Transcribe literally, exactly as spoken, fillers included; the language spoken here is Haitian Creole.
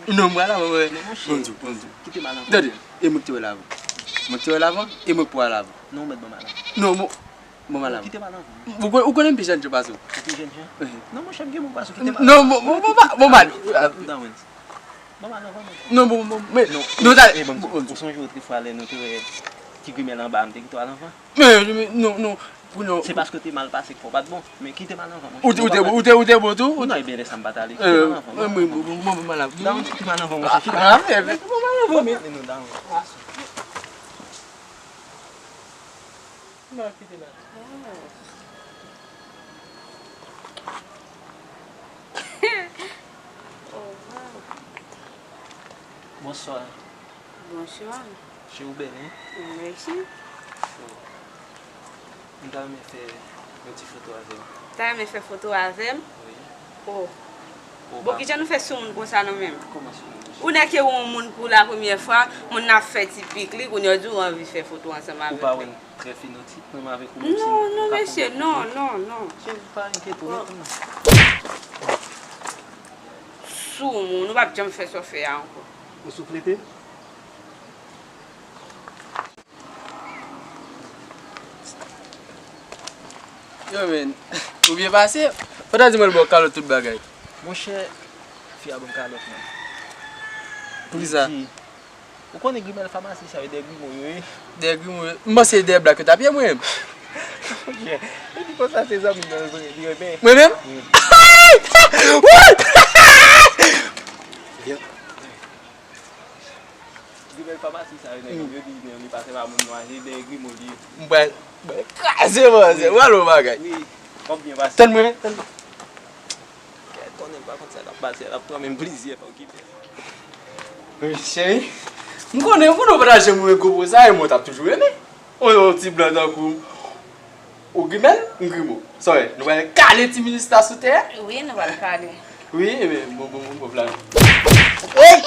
Non, m pral avan, mwen. Men monchè. Bon, bon, bon. Kite m al avan. Tande, e mwen ki te wè l avan. Mwen ki te wè l avan, e mwen ki pou al avan. Non, mèt ban m al avan. Non, bon, bon, m al avan. Kite m al avan. Ou konn, ou konnen m pi jèn jan pase w. Ou pi jèn jan? Non, monchè, m gen moun pase w, kite m al avan. Non, bon, bon, bon, bon, bon, m al. Dawens. Ban m al avan, mwen. Non, bon, bon, men, non, tande. Ou sonje otrefwa lè nou te wè ti grimèl anba a, m te kite w al avan? Men, men, non, non, pou non. Se paske w te mal pase k fè w pa t bon. Men kite m al avan, monchè. Ou te, ou te, ou te, ou te bon tou? Non, ebyen, lè sa m pa t ale. Kite m al avan. Mwen, mwen, mwen, mwen, mwen, mwen, mwen. Dawens, kite m al avan, monchè. Kite m al avan. Mwen, mwen, mwen, mwen. Mwen kite la. Oh, wow. Bonswa. Bonswa. Che ou bèl, wi. Mèsi. M ta renmen fè yon ti foto avè w. Ta renmen fè foto avè m? Wi. Oh. Bon, kijan nou fè sou moun konsa nou menm? Kòman sou moun? Ou nèk ou yon moun pou la premyè fwa, moun nan ap fè ti pik li, kounye a w di w anvi fè foto ansanm avèk li. Ou pa wè m trè fenotik menm avèk ou menm si m pa kouvè tout moun? Non, non, mesye, non, non, non. Mesye, pa enkyete w, non. Sou moun, ou p ap janm fè sa w fè a ankò. Ou sou flete m? Yo, men, ou byen pase? Fò ta di mwen l ba w kalòt tout bagay. Monchè, fi a ban m kalòt, man. Poukisa? Li di, ou konnen grimèl famasi sa yo, dèyè grimo yo ye. Dèyè grimo yo? M panse dèyè blak yo t ap ye mwen menm. Monchè, li di konsa se zanmi l li renmen. Mwen menm? Wi. Vye. Grimèl famasi sa yo, nèg yo di, men li pa se pa moun nwa, se dèyè grimo li ye. M pral, m pral kraze manzè, w al yon bagay. Wi, w ap byen pase. Tann mwen, tann mwen. Kèt konnen m pa konn sa k ap pase, l ap pran menm plizyè fò kipe. Wi, cheri, m konnen, m konnen w pa ta janm renmen gwo po sa, e mwen w t ap toujou renmen. Yon, yon ti blan tankou m. Ou grimèl, m grimo. Sa w wè, nou pral kale ti minista sou tè a? Wi, nou pral kale. Wi, ebyen, bon, bon, bon, bon plan. Ey!